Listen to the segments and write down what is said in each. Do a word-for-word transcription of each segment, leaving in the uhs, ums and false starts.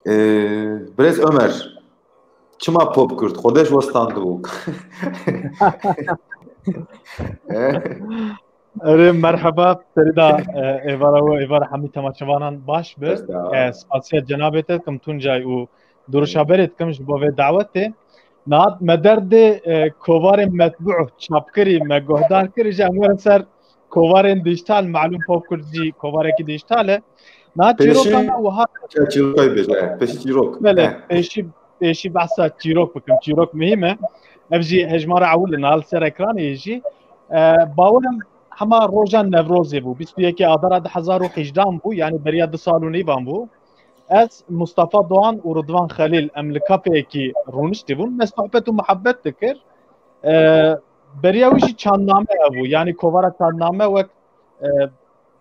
Ee, Birêz Ömer, çima pop kurt? Xwedê ji we standibû. Erê, merheba, serî de, e, êvara we, êvara hemî temaşevanan baş be. Spas. E, spasiya cenabê te dikim, Tuncay, û duruşa berê dikim ji bo vê dawetê. Niha me derdê, e, kovarên metbû çapkirî me guhdar kir, ji em werin ser kovarên dijital, malûm pop kurt jî kovarekî dijital e. Niha çîroka me wiha. Çîrokay bêje, pêşî çîrok. Belê, pêşî, pêşî behsa çîrok bikim. Çîrok muhîm e. Ev jî hejmara ewil e, niha li ser ekranê jî. E, bawerim hema roja Newrozê bû. Bîst û yekê Adara du hezar û hejdehan bû, yanî beriya du sal û nîvan bû. Ez, Mustafa Doğan û Ridvan Xelîl em li kafeyekî rûniştî bûn. Me sohbet û muhabbet dikir. E, beriya wî jî çandname hebû. Yanî kovara çandname wek, e,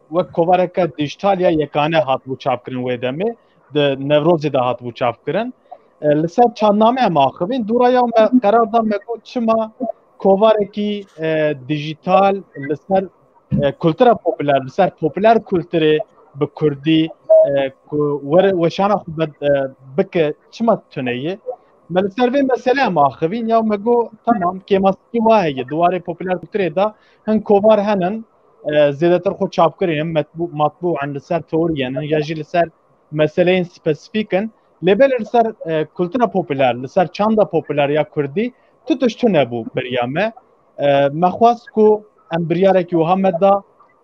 wek kovareke dijital ya yekane hatibû çapkirin wê demê. Di Newrozê de hatibû çapkirin. E, li ser çandname em axivîn. Dûra ya me qerar da me got çima kovarekî, e, dijital li ser, e, kultura populer, li ser populer kulturê bi kurdî, e, ku were weşana xwe be-, e, bike, çima tune ye? Me li ser vê meselê em axivîn ya me got, tamam, kêmasî wa heye. Di warê populer kulturê de hin kovar henin, e, zêdetir xwe çapkirî ne, metbû-, matbû in, li ser teoriyên in, ya jî li ser meseleyên spesîfîk in. Lê belê li ser, e, kultura populer, li ser çanda populer ya kurdî tu tişt tune bû beriya me. E, me xwest ku em biryarekî wiha me da,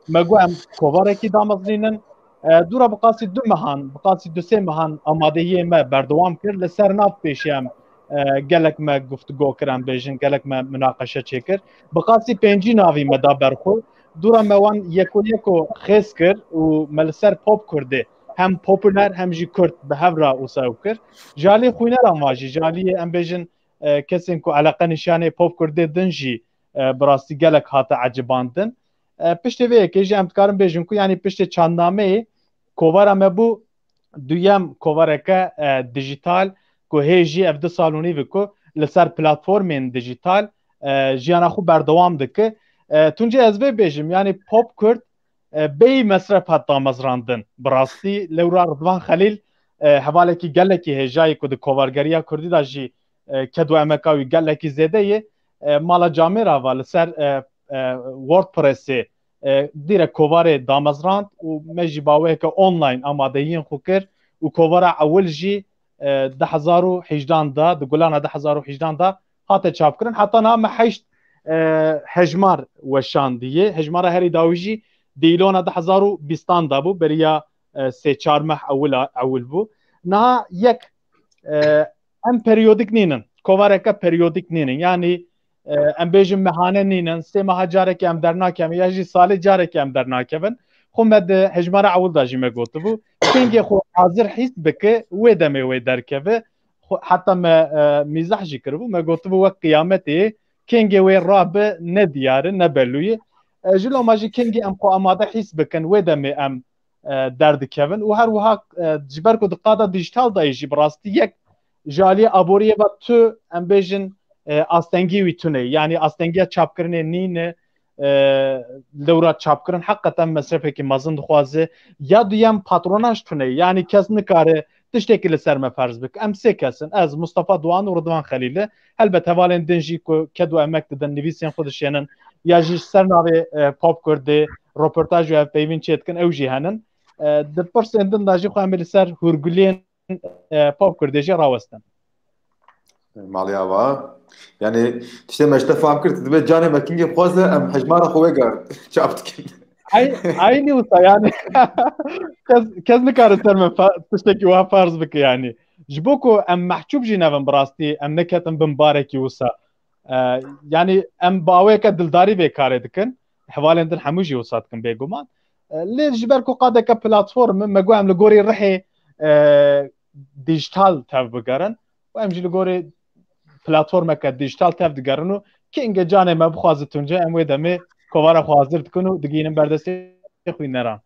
me got em kovarekî damezinînin. E, dûra bi qasî du mehan, bi qasî du sê mehan amadeyiyê me berdewam kir. Li ser nav pêşî em, e, gelek me guftgo kir, em bêjin, gelek me munaqeşe çêkir. Bi qasî pêncî navî me da ber xwe. Dûra me wan yeko yeko xêz kir û me li ser pop kurdê hem populer hem jî kurd bi hev re wisa ew kir. Ji alî xwîneran va jî, ji alî em bêjin, e, kesên ku eleqe nîşanê pop kurdê din jî, e, bi rastî gelek hate ecibandin. E, piştê vê yekê jî em dikarin bêjin ku, yanî piştê çandnameyê kovara me bû duyem kovareke, e, dijital ku hê jî ev du sal û nîv ku li ser platformên dijital, e, jiyana xwe berdewam dike. E, Tuncay, ez vê bêjim, yanî pop kurd, e, bêyî mesref hat damezrandin. Bi rastî lewra Ridvan Xelîl, e, hevalekî gelekî hêja ye ku di kovargeriya kurdî de jî, e, ked û emeka wî gelekî zêde ye. E, mala camêra va li ser, e, e, WordPressê, e, direk kovarê damezrand û me jî baweyeke online amadeyiyên xwe kir û kovara ewil jî, e, du hezar û hejdehan de, di gulana du hezar û hejdehan de hate çapkirin. Heta niha me heşt, e, hejmar weşandiye. Hejmara herî dawî jî dîlona du hezar û bîstan de bû, beriya, e, sê çar meh ewila, ewil bû. Niha yek, e, em periyodîk nînin. Kovareke periyodîk nînin. Yanî, e, em bêjin mehane nînin. Sê meha carekê em dernakevin ya jî salê carekê em dernakevin. Xwe me di hejmara ewil de jî me gotibû. Kengê xwe hazir hîs bike, wê demê wê derkeve. Xwe, heta me, e, mîzah jî kiribû. Me gotibû wek qiyametê, kengê wê rabe ne diyar e, ne belû ye. E, ji loma jî kengê em xwe amade hîs bikin, wê demê em, e, derdikevin. Û her wiha, e, ji ber ku di qada dijital de jî bi rastî yek ji aliyê aboriyê ve tu, em bêjin, e, astengî wî tune ye. Yanî astengiya çapkirinê nîne, e, lewra çapkirin heqeten mesrefekî mezin dixwaze. Ya duyem patronaj tune ye. Yanî kes nikare tiştekî li ser me ferz bike. Em sê kes in. Ez, Mustafa Doğan û Ridvan Xelîl e. Helbet hevalên din jî ku ked û emek didin, nivîsên xwe dişênin, ya jî ji ser navê, e, Pop Kurdê roportaj û hevpeyvîn çêdikin, ew jî henin. E, di pirsên din de jî xwe em ê li ser hûrguliyên, e, Pop Kurdê jî rawestin. Malê ava. Yani tiştê me ji te fam kir, tu dibê canê me kingê bixwaze, em hejmara xwe wê gar çap dikin. Ay, aynî wisa yani. Kes, kes nikare ser me fa-, tiştekî wiha farz bike yani. Ji bo ku em mehcûb jî nebin bi rastî, em neketin bin barekî wisa. E, yani em bi awêyeke dildarî vê karê dikin. Hevalên din hemû jî wisa dikin bêguman. E, lê ji ber ku qadeke platform e, me got em li gorî rihê, e, dijital tev bigerin. Û em jî li gorî platformeke dijital tev digerin û kengê canê me bixwaze Tunce, em wê demê kovara xwe hazir dikin û digihînin ber destê xwîneran.